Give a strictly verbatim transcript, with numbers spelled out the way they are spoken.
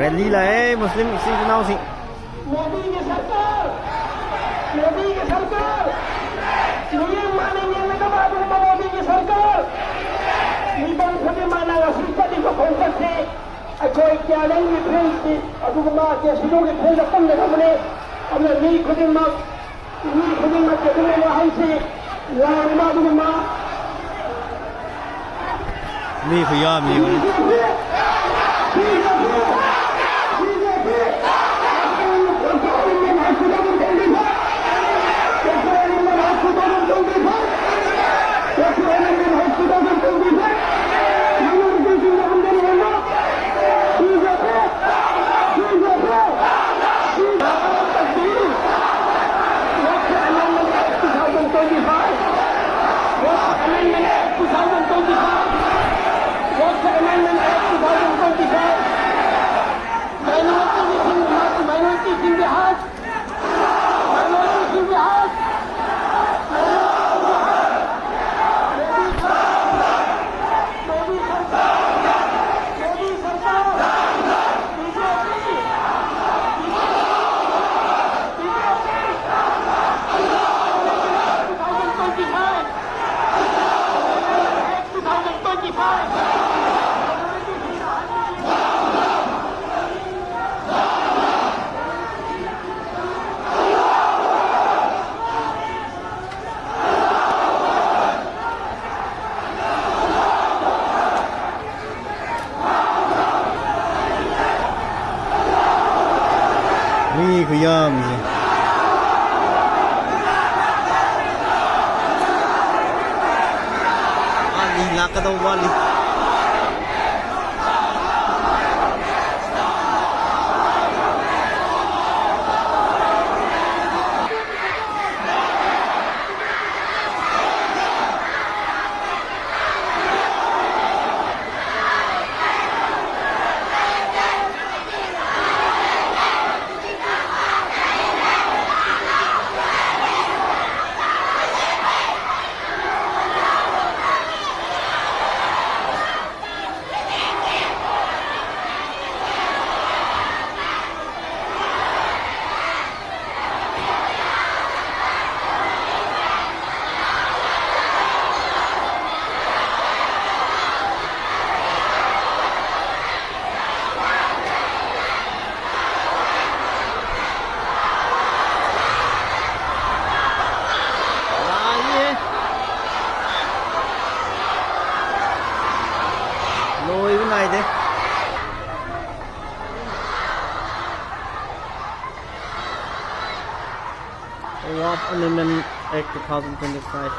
Rally ꯂꯥꯛꯑꯦ ꯃꯨꯁꯂꯤꯝ ꯏꯆꯤꯜ ꯏꯅꯥꯎꯁꯤꯡ꯫ ꯃꯣꯗꯤꯒꯤ ꯁꯔꯀꯥꯔ, ꯃꯣꯗꯤꯒꯤ ꯁꯔꯀꯥꯔ, ꯃꯤꯠꯌꯦꯡ ꯃꯥꯅ ꯌꯦꯡꯒꯗꯕ ꯑꯗꯨꯒꯨꯝꯕ ꯃꯣꯗꯤꯒꯤ ꯁꯔꯀꯥꯔ, ꯃꯤꯄꯨꯝ ꯈꯨꯗꯤꯡꯃꯛꯅ ꯉꯁꯤ ꯆꯠꯂꯤꯕ ꯈꯣꯡꯆꯠꯁꯤ ꯑꯩꯈꯣꯏ ꯀꯌꯥꯂꯦꯟꯒꯤ ꯐꯤꯜꯁꯤ ꯑꯗꯨꯒꯨꯝꯕ ꯀꯦꯁꯤꯅꯣꯒꯤ ꯐꯤꯜꯗ ꯄꯨꯟꯒꯗꯕꯅꯤ꯫ ꯑꯗꯨꯅ ꯃꯤ ꯈꯨꯗꯤꯡꯃꯛ ꯃꯤ ꯈꯨꯗꯤꯡꯃꯛꯀꯤ ꯑꯗꯨꯒꯨꯝꯕ ꯋꯥꯍꯩꯁꯤ ꯂꯥꯎꯔꯤꯕ ꯑꯗꯨꯒꯨꯝꯕ ꯃꯤ ꯈꯨꯌꯥꯝ ꯌꯦꯡꯉꯨ꯫ ꯃꯤ ꯈꯨꯌꯥꯝꯁꯦ꯫ ꯋꯥꯠꯂꯤ, ꯂꯥꯛꯀꯗꯧꯕ ꯋꯥꯠꯂꯤ꯫ Draft Amendment Act two thousand twenty-five.